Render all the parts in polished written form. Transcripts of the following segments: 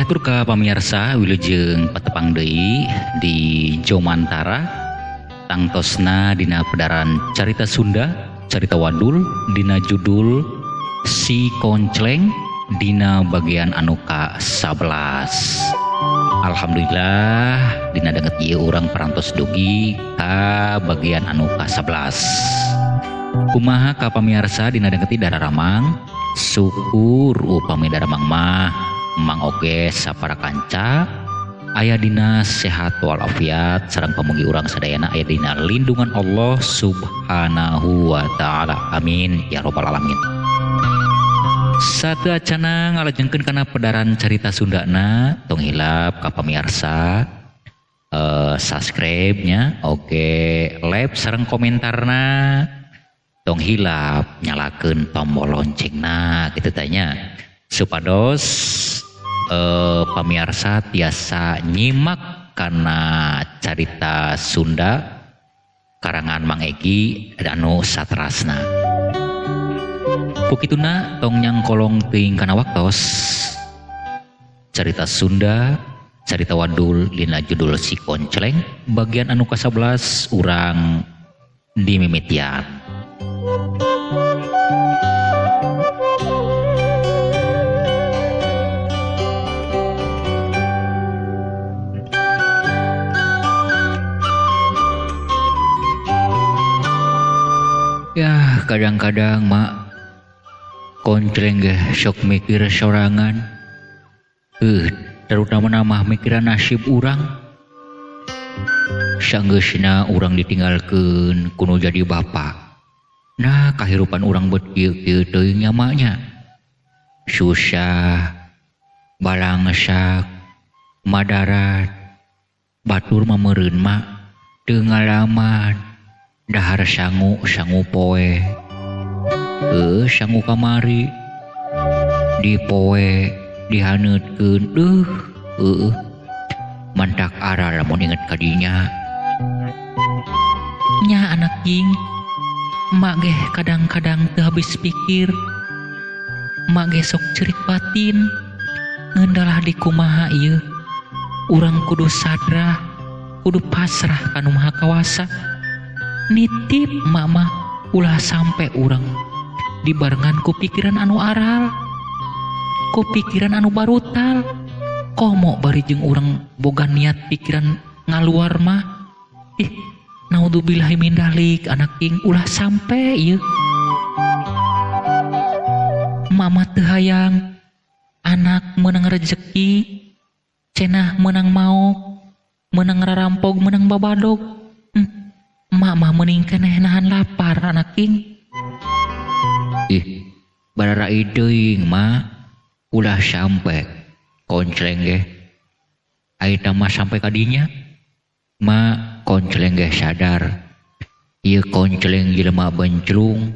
Kapihatur ka pamirsa wilujeng patepang deui di Jomantara tangtosna dina pedaran Carita Sunda Carita Wadul dina judul Si Koncleng dina bagian anu ka-11. Alhamdulillah dina danget ieu urang parantos dugi ka bagian anu ka-11. Kumaha ka pamirsa dina danget ieu dararamang? Syukur upami daramang mah Mang oge sapara kanca aya dina sehat walafiat sareng pamugi urang sadayana aya dina lindungan Allah Subhanahu wa taala. Amin ya rabbal alamin. Sateuacana ngalajengkeun kana pedaran carita Sundana, tong hilap ka pamirsa subscribe nya, oge like sareng komentarna, tong hilap nyalakeun tombol loncengna kitu teh nya, supados pamirsa tiasa nyimak kana carita Sunda karangan Mang Egi anu satrasna. Kukituna tong nyangkolong teuing kana waktos. Carita Sunda Carita Wadul dina judul Si Koncleng bagian anu ka-11 urang dimimitian. Ya kadang-kadang mak Koncleng ge sok mikir sorangan. Terutama mah mikiran nasib urang. Sanggeusna urang ditinggalkeun kuno jadi bapak. Nah kahirupan urang bet kieu-kieu teuing nya mak nya. Susah, balangsak, madarat, batur mah meureun mak teu ngalaman. Dahar sangu sangu poe, sangu kamari di poe dihaneutkeun, mantak ara lamun inget kadinya. Nya anak jing, mak geh kadang-kadang teu habis pikir, mak ge sok cerik batin, ngeundalah di kumaha ieu, urang kudu sadrah, kudu pasrah ka Nu Maha Kawasa. Nitip mama ulah sampai urang dibarengan ku pikiran anu aral, ku pikiran anu barutal. Komo bari jeung urang boga niat pikiran ngaluar mah. Ih, naudzubillahi min dzalik anak ing ulah sampai ieu. Mama teu hayang anak meunang rejeki, cenah meunang maok, meunang rarampog, meunang babadog. Mama mending keneh nahan lapar anak king. Ih, barara teuing ma, ulah sampai Koncleng ge. Aita mah sampai kadinya. Ma Koncleng ge sadar. Ieu Koncleng jelema benclung.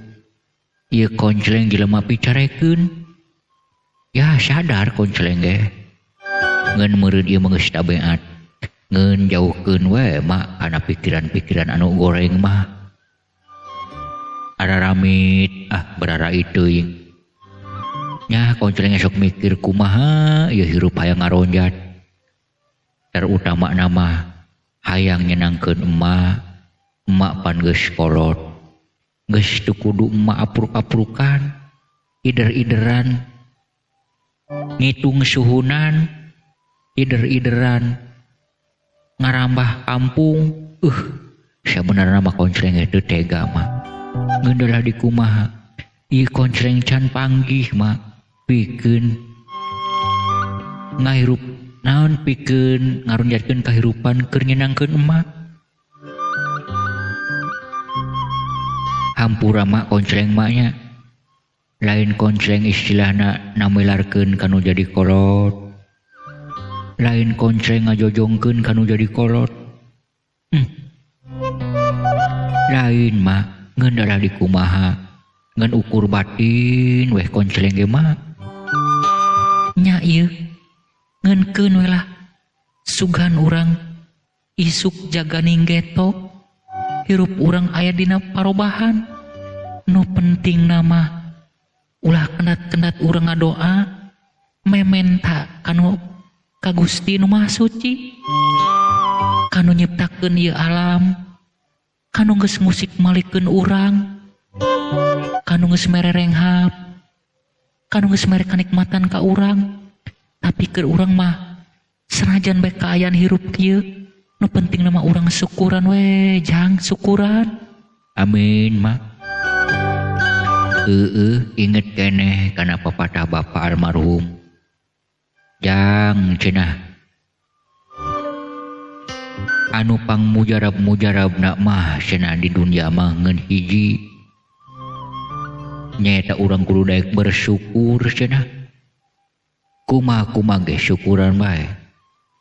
Ieu Koncleng jelema picarekeun. Ya sadar Koncleng ge. Ngan meureun ieu mah geus tabeat. Ngeun jauhkeun we mak kana pikiran-pikiran anu goreng mah. Araramit ah barara teuing. Nya Koncleng sok mikir kumaha ieu hirup hayang ngaronjat. Terutama nama hayang nyenangkeun emak. Emak pan geus kolot. Geus teu kudu emak apruk-aprukan, ider-ideran, ngitung suhunan, ider-ideran ngarambah kampung. Sabenerna mah Koncleng teu tega mah. Ngeundelah di kumaha ieu Koncleng can panggih mah pikeun ngahirup naon, pikeun ngarunjatkeun kahirupan keur nyenangkeun emak. Hampura mak Koncleng mah nya. Lain Koncleng istilahna namilarkeun kanu jadi kolot. Lain Koncleng ngajojongkeun kanu jadi kolot. Lain mah ngeundalah di kumaha ngan ukur batin weh Koncleng ge mah. Nya ieu ngeunkeun we lah sugan urang isuk jaganing geto, hirup urang aya dina parobahan. Nu penting nama ulah kendat-kendat urang ngadoa mementa kanu Ka Gusti nu Maha Suci kanu nyiptakeun ieu alam, kanu geus ngusik malikeun urang, kanu geus mere renghap, kanu geus mere kanikmatan ka urang. Tapi keur urang mah sanajan bae kaayaan hirup kieu, nu penting mah urang syukuran we, jang syukuran. Amin mak. Heeh, inget keneh kana papatah bapak almarhum. Jang cenah anu pang mujarab-mujarab nak mah cenah di dunia mah ngeun hiji nyaeta urang kudu daek bersyukur cenah. Kumaha-kumaha ge syukuran bae.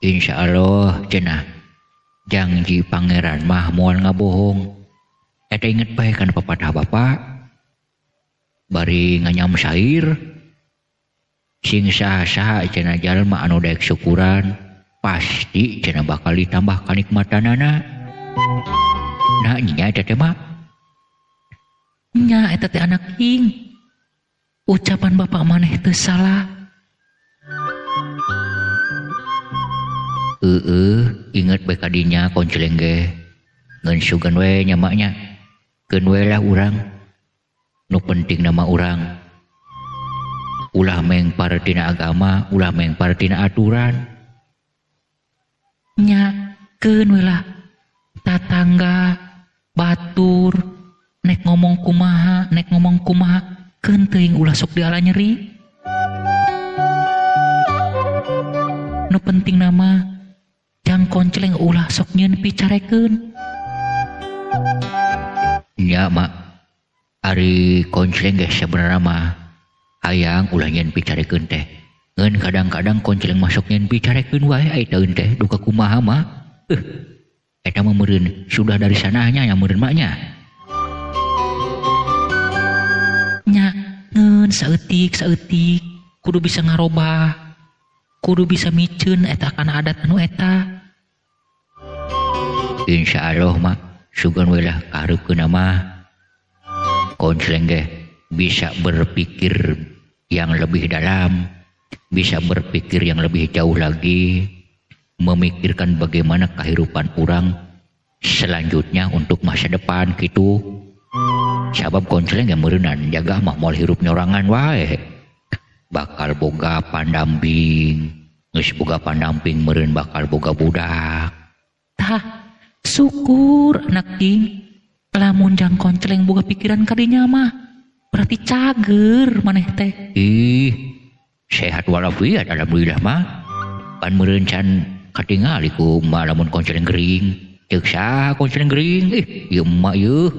Insyaallah cenah janji pangeran mah moal ngabohong. Eta inget bae kana papatah bapak bari nganyam sair. Sing saha-saha cenah jalma anu daek syukuran pasti cenah bakal ditambah kanikmatanana. Nah nya eta teh mah. Nya eta teh anak ing. Ucapan bapak maneh teu salah. Heeh, inget bae kadinya konceleng ge. Ngeun sugan we nya maknya. Keun we lah urang. Nu penting nama urang. Ulah mengpar tina agama, ulah mengpar tina aturan. Nya keun we lah tatangga batur nek ngomong kumaha, nek ngomong kumaha, keun teuing ulah sok diala nyeri. Nu penting nama jang konceleng ulah sok nyieun picarekeun. Nya mak, ari konceleng ge sabenerna mah hayang ulah nyeun picarekeun teh. Ngeun kadang-kadang konceleng masuk nyeun picarekeun wae ai taeun teh duka kumaha mah. Eta mah meureun sudah dari sananya nya meureun maknya. Nya ngeun saeutik-saeutik kudu bisa ngarobah, kudu bisa miceun eta kana adat anu eta. Insyaallah mak, sugan we lah kaharepkeun mah. Konceleng ge bisa berpikir yang lebih dalam, bisa berpikir yang lebih jauh lagi, memikirkan bagaimana kehidupan orang selanjutnya untuk masa depan gitu. Sabab konceleng yang meureunan jaga mah moal hirup nyorangan wae. Bakal boga pandamping, geus boga pandamping meureun bakal boga budak. Tah, syukur anak king. Lamun jang konceleng boga pikiran kadinya mah berarti cager maneh teh. Ih, sehat walafiat alhamdulillah mah. Pan meureun can katingali ku emak lamun konceleng gering. Ceuk saha konceleng gering? Ih, ieu emak yeuh.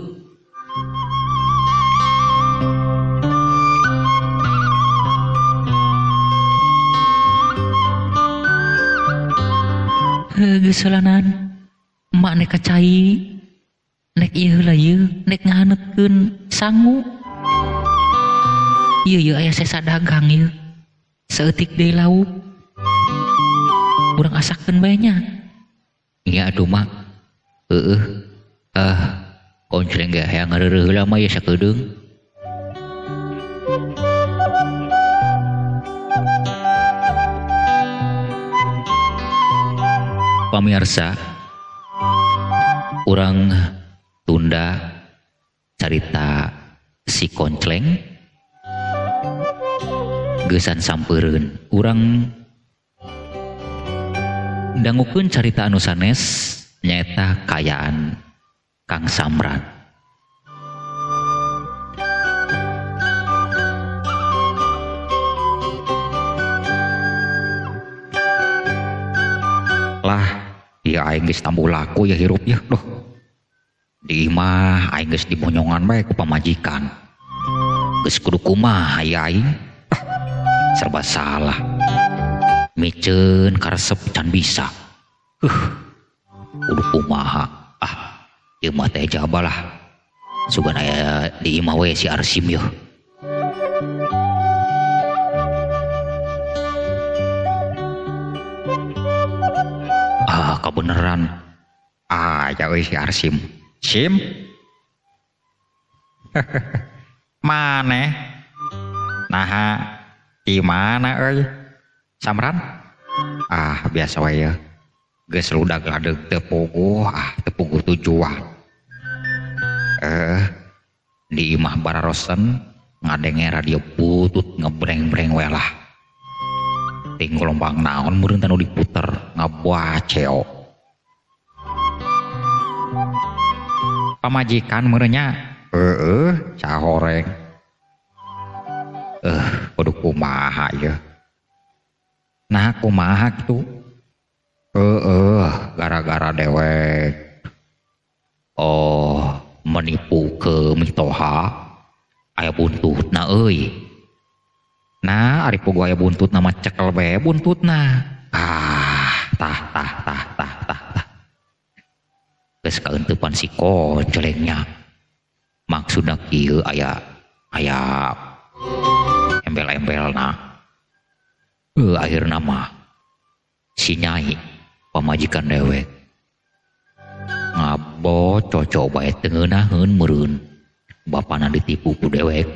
Heuh geus heulanan. Emak nek ka cai, nek ieu heula ieu, nek ngahaneutkeun sangu. Ieu ieu aya sesa dagang ieu. Saeutik deui lauk. Urang asakeun bae nya. Nya atuh mak. Heueuh. Konceleng ge hayang ngareureuh heula mah ieu sakedeung. Pamirsa, urang tunda carita si Koncleng geusan sampeureun. Urang dangukeun carita anu sanes nyaeta kayaan Kang Samran. Lah, ya aing geus tambuh laku ya hirup ya, duh. Di imah aing geus dibonyongan bae ku pamajikan. Geus kudu kumaha ya aing? Ah, serba salah. Miceun karesep can bisa. Kudu kumaha? Ah, ieu mah teh jaba lah. Sugan aya di imah we si Arsim yeuh. Ah, kebeneran. Ah, ya euy si Arsim. Sim. Maneh? Naha di mana euy? Samran? Ah biasa wae ya. Geus ludag ladeg teu puguh, ah teu puguh tujuan. Di imah bararosen ngadenge radio butut ngebreng-breng we lah. Ting gelombang naon meureun tanu diputer ngabaceo. Pamajikan meureun nya, heueuh cahoreng. Kudu kumaha ieu. Nah kumaha kitu? Gara-gara dewek. Oh, menipu ke mitoha aya buntutna euy. Nah, ari puguh aya buntutna mah cekel bae buntutna. Ah, tah tah tah tah tah tah. Geus kaeuntepan si koncelengnya. Maksudna kieu aya aya embel-embelna. Akhirna mah si nyai pamajikan dewek ngabococok bae teu ngeunaheun meureun bapana ditipu ku dewek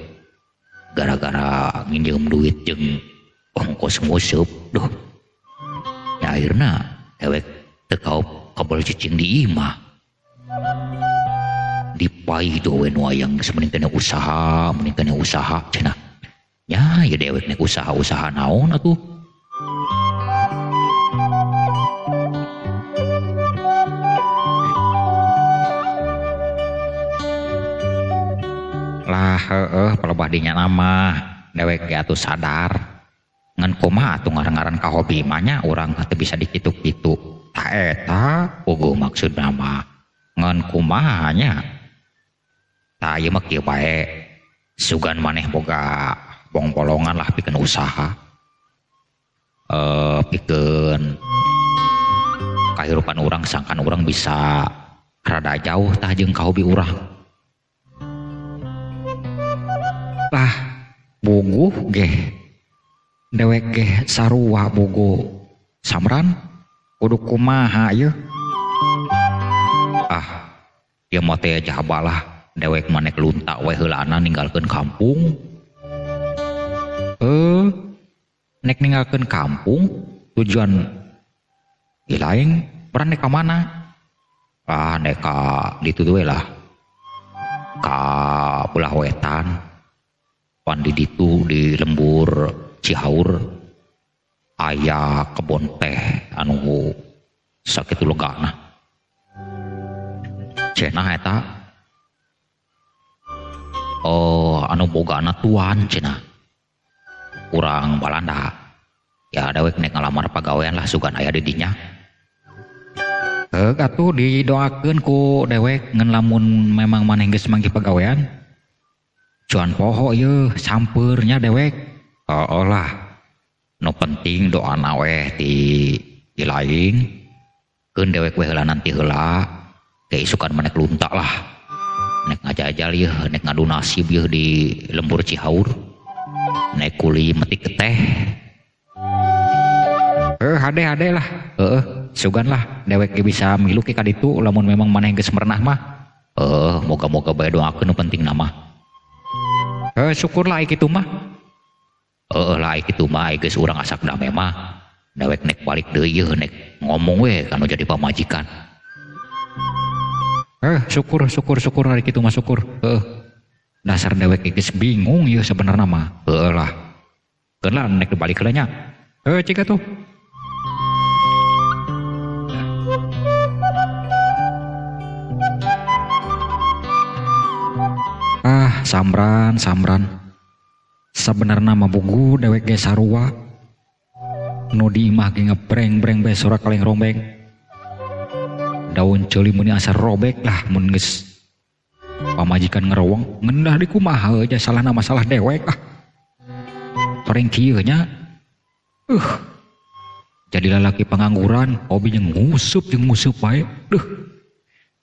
gara-gara nginjem duit jeung ongkos nguseup. Duh, ya akhirna dewek teu kaop kabel cicing di imah. Dipai we nu hayang geus mending kana usaha, mending kana usaha cenah. Ya, ya dewek nek usaha-usaha naon atuh. Lah heueuh palebah dinya mah dewek ge atuh sadar. Ngan kumaha atuh ngaran-ngaran ka hobi mah nya urang teu bisa dikitu-kitu. Tah eta puguh maksudna mah. Ngan kumaha nya? Tah ieu mah kieu bae. Sugan maneh boga bongbolongan lah pikeun usaha. Pikeun kahirupan urang sangkan urang bisa rada jauh tah jeung ka hobi urang. Lah buguh geh dewek geh sarua buguh samran kudu kumaha ieu. Ah ieu mah teh jabalah dewek mah nek lunta we heulana ninggalkeun kampung. Nek ninggalkeun kampung tujuan ilaing peran nek ka mana? Ah nek ka ditu we lah. Ka belah wetan. Pan di ditu di lembur Cihaur aya kebon teh anu sakitu legana. Cenah eta oh anu bogana tuan cenah. Urang Balanda. Ya dewek nek ngalamar pagawean lah sugan aya di dinya. Heuk atuh didoakeun ku dewek ngan lamun memang maneh geus manggih pagawean. Cuan poho ieu sampeurnya dewek. Heueuh lah. Nu penting doana weh ti ilaing. Keun dewek we heula nanti heula. Ke isukan maneh lunta lah. Nek ngajajal ieu, nek ngadu nasib ieu di lembur Cihaur. Nek kuli metik teh. Hade-hade lah. Heeh, sugan lah dewek ge bisa milu ke ka ditu lamun memang maneh geus merenah mah. Moga-moga bae doakeun nu penting mah. Syukurlah kitu mah. Lah kitu mah geus urang asak dame mah. Dewek nek balik deui yeuh nek ngomong we kanu jadi pamajikan. Syukur syukur syukur ari kitu mah syukur. Dasar dewek geus bingung yeuh sebenarna mah. Heueuh lah. Keun lah nek balik heula nya. Cik atuh. Ah, samran, samran. Sabenerna mah bugu dewek ge sarua. Nu di imah ge ngebreng-breng bae sora kaleng rombeng. Daun ceuli meuni asa robek lah mun geus pamajikan ngerowong ngendah di kumaha aja salahna masalah dewek ah. Toreng kieu nya. Jadi lalaki pengangguran hobi jeung ngusup bae. Duh.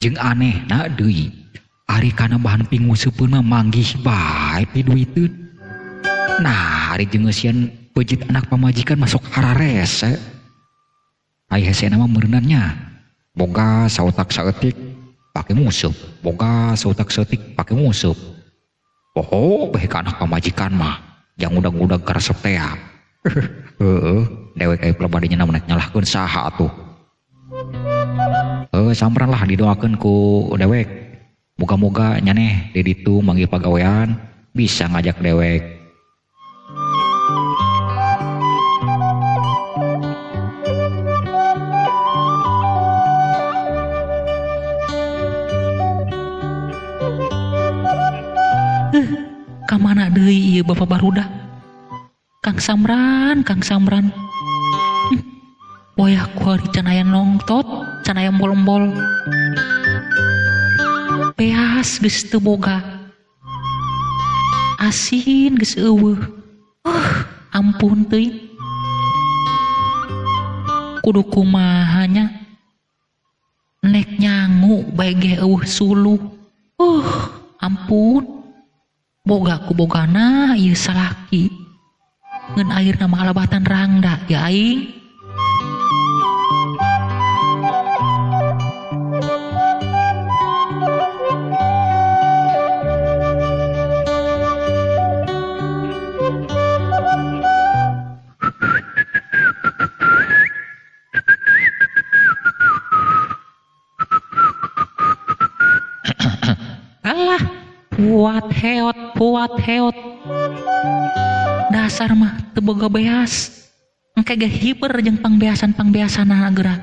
Jeung anehna deui. Ari kana bahan pinguseupeun mah manggih bae piduiteun. Nah, ari jeung ngeusian peujeut anak pamajikan masuk hararese. Ai hesena mah meureunnan nya. Boga saotak saeutik pake nguseup, boga saotak saeutik pake nguseup. Poho bae ka anak pamajikan mah, jang udag-udag karesep tea. Heeh, Dewek aya pribadinya namun nek nyalahkeun saha atuh. Samperan lah didoakeun ku dewek. Moga-moga nyaneh di ditu manggih pagawean bisa ngajak dewek. Kamana deui ieu Bapak barudak? Kang Samran, Kang Samran. Wayah kuari can aya nongtot, can aya mbol-mbol. Beas geus teu boga. Asin geus eueuh. Ampun teuing. Kudu kumaha nya? Nek nyangu bae ge eueuh suluh. Ampun. Boga ku bogana ieu salaki. Ngeun airna mah alabatan rangda ya aing. Alah, puat heot, puat heot. Dasar mah teu boga beas. Engke ge hiber jeung pangbeasan-pangbeasanana geura.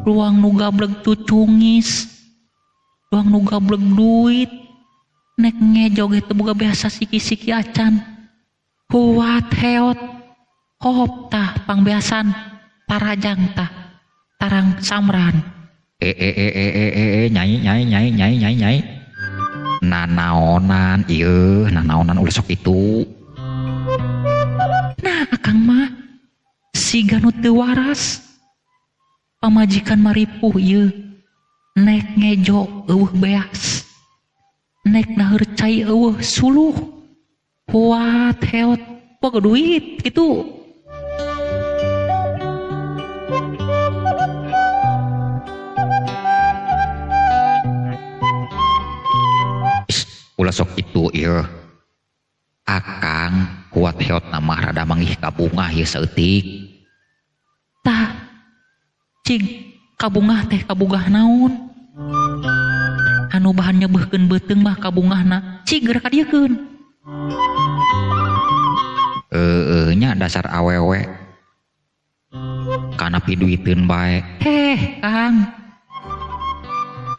Ruang nu gableg tucungis. Ruang nu gableg duit. Nek ngejo ge teu boga beas siki-siki acan. Puat heot. Hop tah pangbeasan, parajang tah, tarang Samran. Nyai nyai nyai nyai nyai nyai. Nanaonan ieu, nanaonan ulah sok itu. Nah, akang mah siga nu teu waras. Pamajikan maripuh ieu. Nek ngejo eueuh beas. Nek naheur cai eueuh suluh. Kuat heot boga duit kitu. Ulah sok itu ieu. Akang kuat heot nama rada manggih kabungah ieu saeutik. Tah, cing kabungah teh kabungah naon? Anu bahan nyebeuhkeun beuteung mah kabungahna, cing geura kadiekeun. Nya dasar awewe. Kana piduiteun bae. Heh, Kang.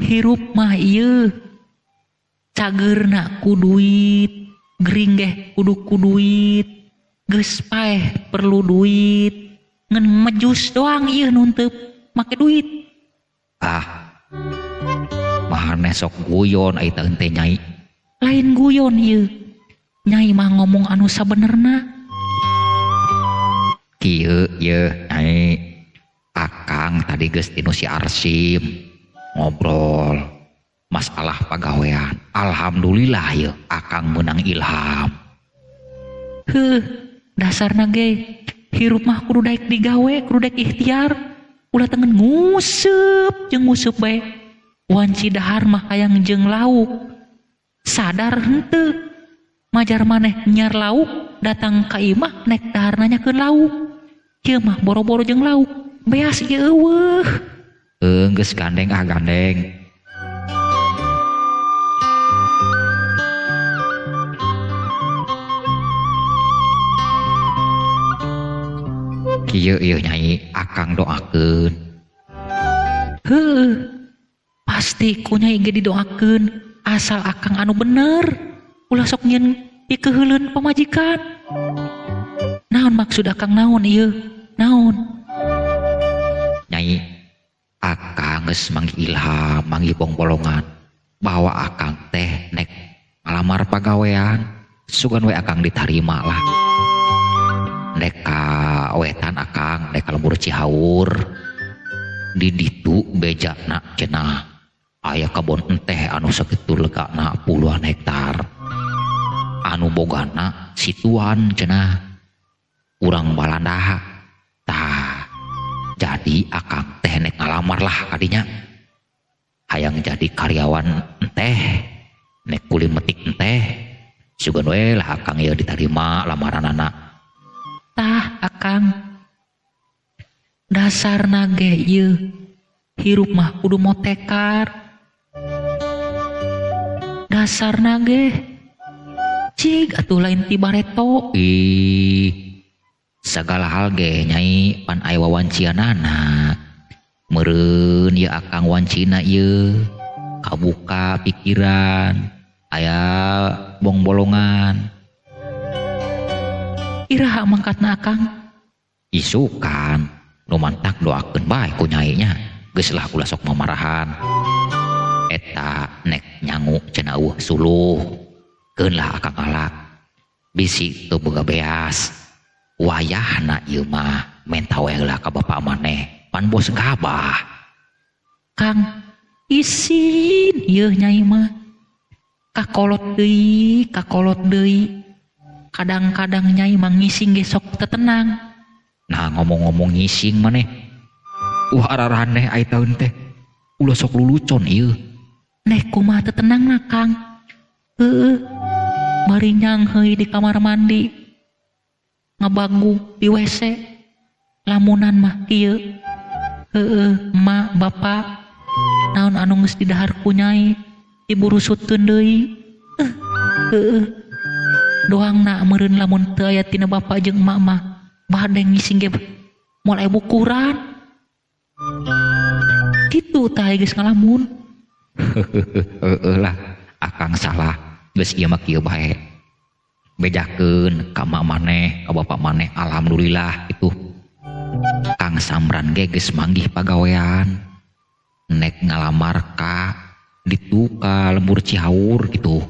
Hirup mah ieu. Cageurna ku duit, gering geh kudu ku duit, geus paeh perlu duit, ngan mejus doang ieu nu teu make duit. Ah, mahaneh sok guyon ai teh henteu nyai. Lain guyon ieu, nyai mah ngomong anu sabenerna. Kieu yeuh nyai, akang tadi geus tinu si Arsim ngobrol masalah pagawean. Alhamdulillah ya akang menang ilham. Heuh, dasarna ge hirup mah kudu daek digawe, kudu daek ikhtiar. Ulah tengen nguseup jeung nguseup bae. Wanci dahar mah hayang jeung lauk. Sadar henteu. Majar maneh nyar lauk, datang ka imah nek dahar nanyakeun lauk. Kieu mah boro-boro jeung lauk, beas ge eueuh. Geus gandeng ah gandeng. Kieu ieu nyai akang doakeun. Heuh, pasti ku nyai ge didoakeun asal akang anu bener. Ulah sok nyieun pikeuheuleun pamajikan. Naon maksud akang naon ieu? Naon? Nyai, akang geus manggih ilham, manggih pongbolongan bahwa akang teh nek ngalamar pagawean sugan we akang ditarima lah. Nek ka wetan akang, nek ka lembur Cihaur di ditu bejana cenah aya kabon enteh anu sakitu legana puluhan hektar anu bogana situan cenah urang Balanda. Tah, jadi akang teh nek ngalamar lah kadinya hayang jadi karyawan enteh, nek kuli metik enteh sugan we lah akang ieu ditarima lamaranana. Tah akang Dasarna ge ieu hirup mah kudu motekar. Dasarna ge cig atuh lain ti bareto. Ih, sagala hal ge nyai pan aya wawancianana. Meureun ieu akang wancina ieu kabuka pikiran, aya bongbolongan. Iraha mangkatna akang? Isukan nu mantak doakeun bae ku nyai nya. Geus lah ulah sok mamarahan. Eta nek nyangu cenah eueuh suluh. Keun lah akang ala. Bisi teu boga beas. Wayahna ieu mah menta we heula ka bapak maneh, pan bos gabah. Kang, isin ieu nyai mah. Kakolot deui, kakolot deui. Kadang-kadang nyai mah ngising ge sok teu tenang. Nah ngomong-ngomong ngising maneh. Wah araraneh ai taun teh. Ulah sok lulucon ieu. Neh kumaha teu tenang na Kang? Heueuh. Bari nyangheui di kamar mandi. Ngabagu di WC. Lamunan mah kieu. Heueuh, emak, bapak. Naon anu geus didahar ku nyai diburusutkeun deui. Heueuh. Doangna meureun lamun teu aya tina bapak jeung emak mah bade ngising ge moal aya bukuran. Kitu tah geus ngalamun. Heueuh lah, akang salah. Geus ieu mah kieu bae. Bejakeun ka emak maneh, ka bapak maneh, alhamdulillah kitu. Kang Samran ge geus manggih pagawean. Nek ngalamar ka ditu ka lembur Cihaur kitu.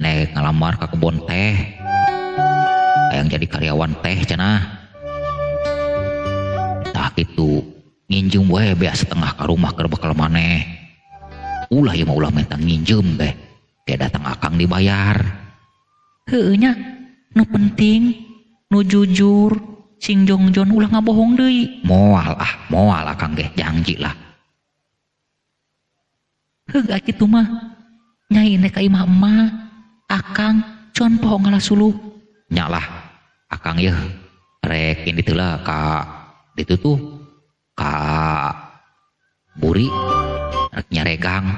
Nek ngalamar ka kebon teh. Hayang jadi karyawan teh cenah. Tah kitu nginjem we beas setengah ka rumah keur bekal maneh. Ulah ieu mah ulah menta nginjem teh. Ke datang akang dibayar. Heueuh nya, nu penting nu jujur sing jongjon ulah ngabohong deui. Moal ah, moal akang ge janji lah. Heug kitu mah nyai nek ka imah emak akang cuan poho ngalah suluh. Nya lah akang yeuh rek indit heula ka ditu tuh ka buri rek nyaregang.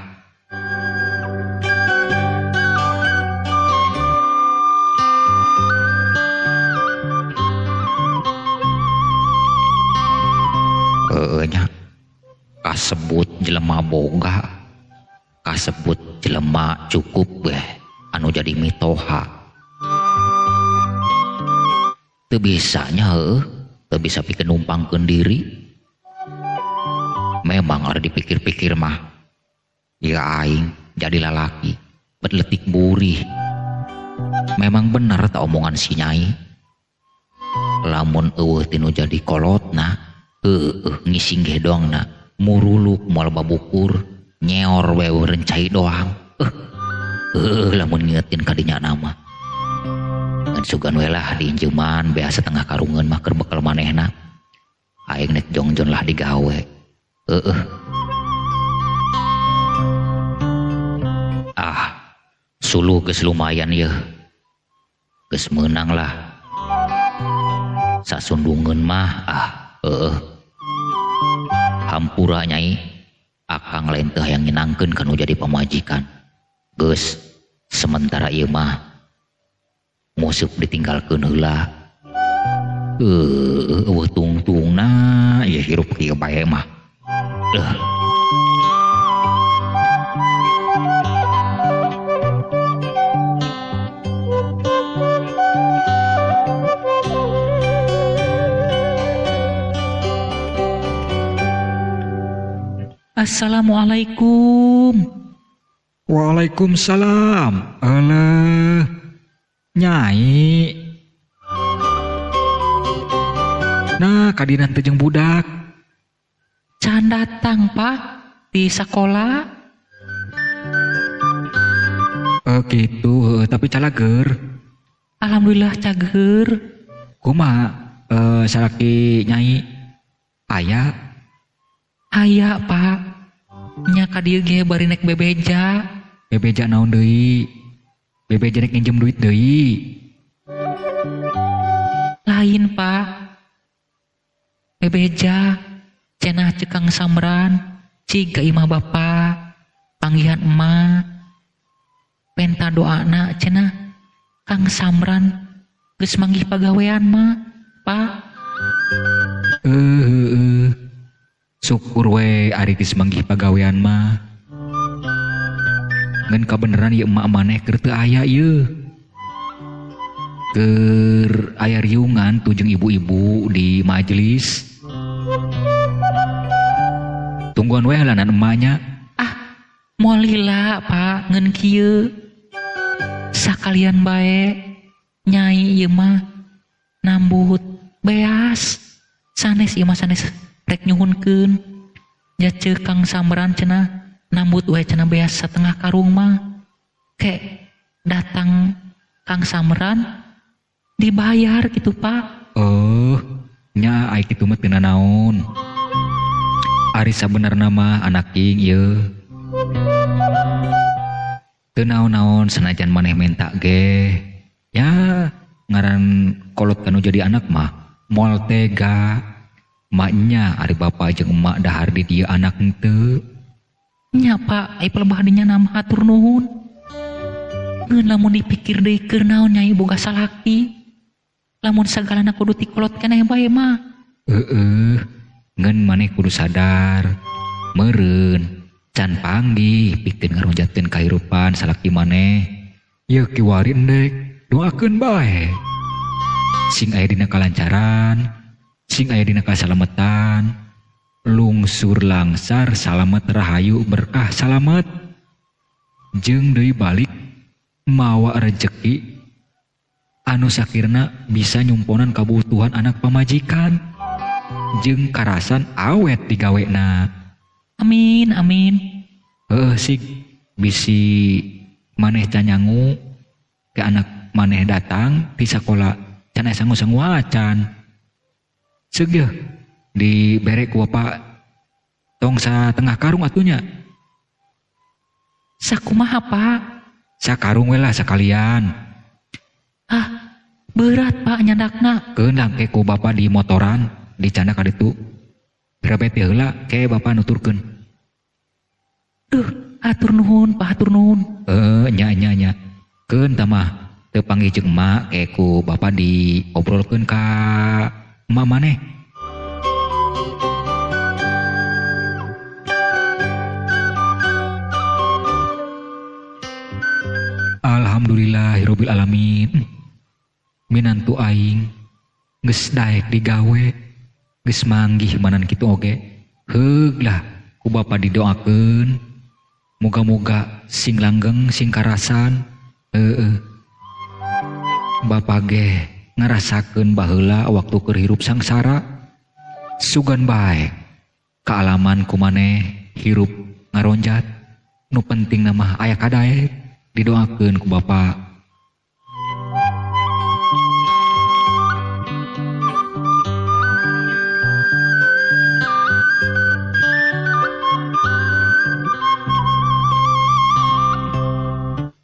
Heueuh nya kasebut jelema boga, kasebut jelema cukup weh anu jadi mitoha. Teu bisanya heueuh, teu bisa pikeun numpangkeun diri. Memang ada dipikir-pikir mah, ya aing jadi lalaki bet letik burih. Memang bener tak omongan si nyai. Lamun eueuh tinu jadi kolotna, heueuh ngising ge doangna, muruluk moal babukur, nyeor we rencai doang. Heueuh lamun ngingetin kadinya nama. Ngan sugan we lah diinjeuman bea setengah karungeun mah keur bekel manehna. Aing nek jongjon lah digawe. Heueuh. Ah, suluh geus lumayan yeuh. Geus meunang lah. Sasundungeun mah ah heueuh. Hampura nyai, akang lain teh hayang nyenangkeun kanu jadi pamajikan. Geus sementara ieu mah musuh ditinggalkeun heula. Heueuh eueuh tungtungna ieu hirup kieu bae mah. Assalamualaikum. Waalaikumsalam. Alah, nyai. Nah, kadinan teh jeung budak. Can datang, Pak, di sekolah. Gitu, tapi calager. Alhamdulillah cager. Kumaha salaki nyai aya? Aya, Pak. Nya ka dieu ge bari nek bebeja. Bebeja naon deui? Bebeja nek nginjem duit deui. Lain, Pak. Bebeja cenah ceuk Kang Samran cig ka imah bapa panggihan emak penta doana cenah Kang Samran geus manggih pagawean mah Pak. Syukur we ari geus manggih pagawean mah. Ngan kabeneran ieu emak maneh keur teu aya ieu. Keur aya riungan tuh jeung ibu-ibu di majelis. Tungguan we lanan emaknya. Ah, moal lila Pak ngeun kieu. Sakalian bae nyai ieu mah nambut beas. Sanes ieu mah sanes rek nyuhunkeun. Ja ceuk Kang Samran cenah nambut we cenah beas satengah karung mah. Ke datang Kang Samran dibayar gitu Pak. Oh, nya ai kitu mah teu nanaon. Ari sabenerna mah anak king ieu. Teu naon-naon sanajan maneh menta ge. Ya ngaran kolot kanu jadi anak mah moal tega. Maknya ari bapa jeung emak dahar di dieu anak henteu. Nya Pak, ai pelebah dinya nama hatur nuhun. Ngeun lamun dipikir deui keur naon nyai boga salaki. Lamun sagalana kudu tikolot keneh bae mah. Heeh, ngeun maneh kudu sadar. Meureun can panggih pikeun ngaronjatkeun kahirupan salaki maneh. Yeuh kiwari endek doakeun bae. Sing aya dina kalancaran, sing aya dina kasalametan, lungsur langsar salamet rahayu berkah salamet. Jeung deui balik mawa rejeki anu sakirna bisa nyumponan kabutuhan anak pamajikan jeung karasan awet digawena. Amin amin. Heuh sik bisi maneh canyangu ke anak maneh datang di sakola can aya sangu-sangu acan. Seug yeuh dibere ku bapak tong satengah karung atunya. Sakumaha Pak? Sakarung we lah sakalian. Ah, berat Pak nyandakna. Keun lah ke ku bapak di motoran di canda ka ditu. Berabet heula ke bapak nuturkeun. Duh, hatur nuhun Pak, hatur nuhun. Nya nya nya. Keun tah mah teu panggih jeung emak ke ku bapak diobrolkeun ka emak maneh. Alhamdulillahirabbil alamin. Minantu aing geus daek digawe, geus manggih manan kitu oge. Heug lah ku bapa didoakeun. Moga-moga sing langgeng sing karasan. Heeh. Bapa ge ngarasakeun baheula waktu keur hirup sangsara. Sugan bae kaalaman ku maneh hirup ngaronjat. Nu penting mah aya kadaek didoakeun ku bapa.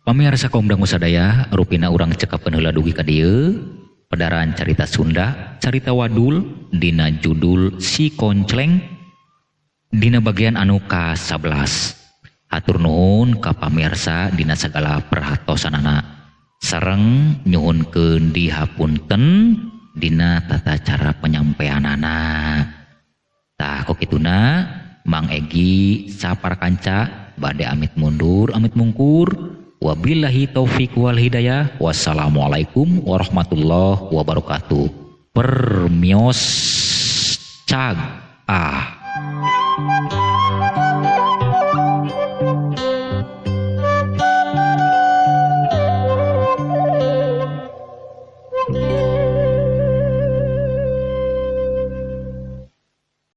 Pamirsa kaum dangu sadaya, rupina urang cekapkeun heula dugi ka dieu. Pedaran carita Sunda, carita wadul dina judul Si Koncleng dina bagian anu ka-11. Hatur nuhun ka pamirsa dina sagala perhatosanana. Sareng nyuhunkeun dihapunten dina tata cara penyampaianana. Tah kok kituna Mang Egi sapar kanca bade amit mundur amit mungkur. Wabillahi taufik wal hidayah. Wassalamualaikum warahmatullahi wabarakatuh. Permios cag ah.